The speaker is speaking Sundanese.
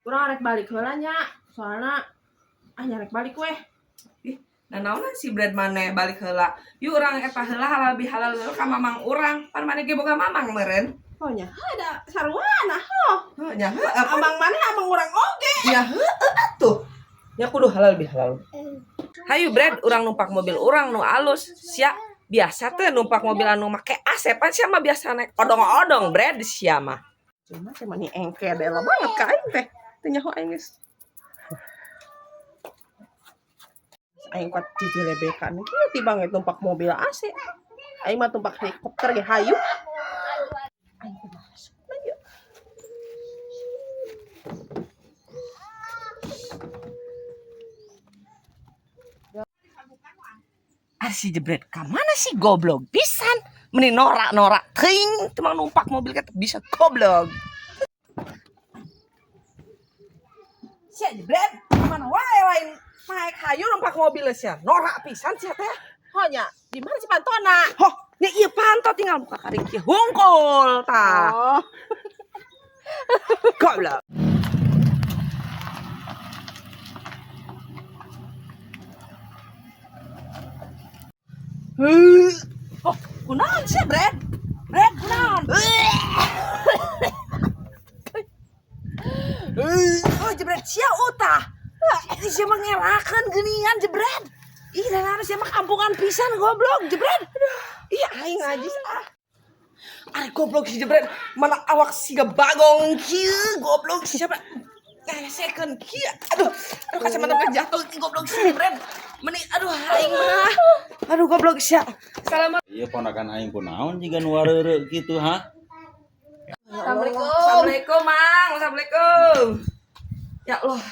Urang rek balik heula nya, soalna ah nya rek balik weh. Ih, nah naonan si Brad maneh balik heula. Yuk urang eta heula halal bihalal heula ka mamang urang. Pan maneh ge boga mamang meureun. Oh nya, ada sarwana ho. Heuh nya heueuh. Amang maneh amang urang oge. Nya heueuh atuh. Nya kudu halal bihalal. Hayu Brad, urang numpak mobil urang nu alus. Sia biasa teh numpak mobil anu make AC pan sia mah biasa naik odong-odong Brad sia mah. Cuma teh mani engke bela banget ka aing teh. Teu nyaho aing geus. Aing kuat cicilebeka kieu tibang ge tumpak mobil AC. Aing mah tumpak helikopter ge hayu. Aing teh masuk na ieu. Ah si jebret ka mana sih goblok pisan. Meni norak-norak teuing teu mah numpak mobil ka bisa goblok. Sia jebret ka mana wae lain naik hayu numpak mobil sia. Norak pisan sia teh. Ho nya, di mana si pantona? Hoh, nya ieu panto tinggal buka karing kieu hungkul tah. Oh. Goblok. Oh, kunaon sih, Brad? Brad, kunaon? Oh, jebret sia utah. Ini sia mah ngelakeun geuningan jebret. Ih, dan sia mah kampungan pisan goblok jebret. Ih, aing najis ah. Ari goblok si jebret, mana awak siga bagong kieu goblok si siapa? Ngesekeun kieu. Aduh, aduh kacamata mah jatuh goblok si jebret. Meni aduh aing mah. Aduh goblok sia. Salamat. Iya ponakan aing kunaon jiga nu wareureu kitu ha? Assalamualaikum. Assalamualaikum, Mang. Assalamualaikum. Ya Allah.